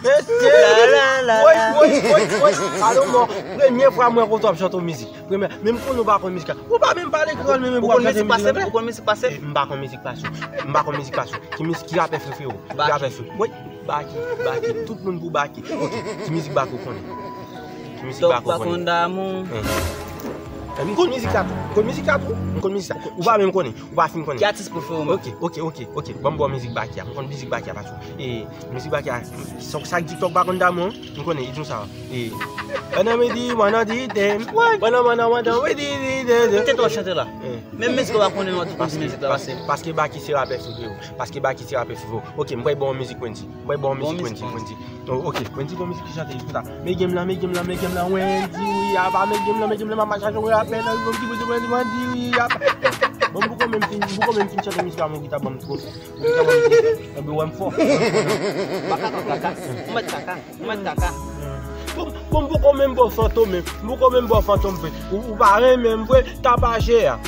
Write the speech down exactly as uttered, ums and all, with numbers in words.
Mesye, woy, woy, woy, woy. Alò, mwen, premye fwa mwen kote w ap chante yon mizik. Premye, men m konnen w pa konn mizik la. Ou pa menm pale kreyòl, men, men w ap chante mizik la. Ou konn mizik pase vre? M pa konn mizik pase. M pa konn mizik pase. Ki mizik, ki rapè prefere w? Ki rapè prefere w? Woy, Baky, Baky, tout moun pou Baky. Ok, ki mizik Baky w konnen? Ki mizik Baky w konnen? Tòk pa konn damou. M konn mizik la tou. M konn mizik la tou. M konn mizik la. Ou pa menm konnen. Ou pa fin konnen. Ki atis prefere w menm? Ok, ok, ok, ok. Ban m ba w mizik Baky a. M konn mizik Baky a, patron. E, mizik Baky a, sa, sa k di tòk pa konn damou, m konnen, li di konsa. E, ann ann mi di, wann ann di dem. Wann ann, wann ann, wann ann, wi di, di, di, di. Kite tòk chante la. Menm mizik ou pa konnen, an tou konn mizik la. Paske, paske Baky se rapè prefere w. Paske Baky se rapè prefere w. Ok, m pral ba w mizik Wendy. M pral ba w mizik Wendy, Wendy. Oh, ok, Wendy, bon mizik ki chante, kouta. Mete m la, mete m la, mete m la, Wendy, wi, apa, mete m la, mete m la, mama chache, wi, apèl, wi, bon, ti, bon, ti, bon, ti, Wendy, wi, apa. Bon, m poko menm fin, m poko menm fin chante mizik la, mon gita ban m twò. Mon gita ban m twò. Enben, wè m fò. Kaka, kaka, kaka. Ou mèt kaka, ou mèt kaka. Bon, bon, m poko menm ba w fantom, men. M poko menm ba w fantom, vre. Ou, ou pa renmen m, vre, tapaje a.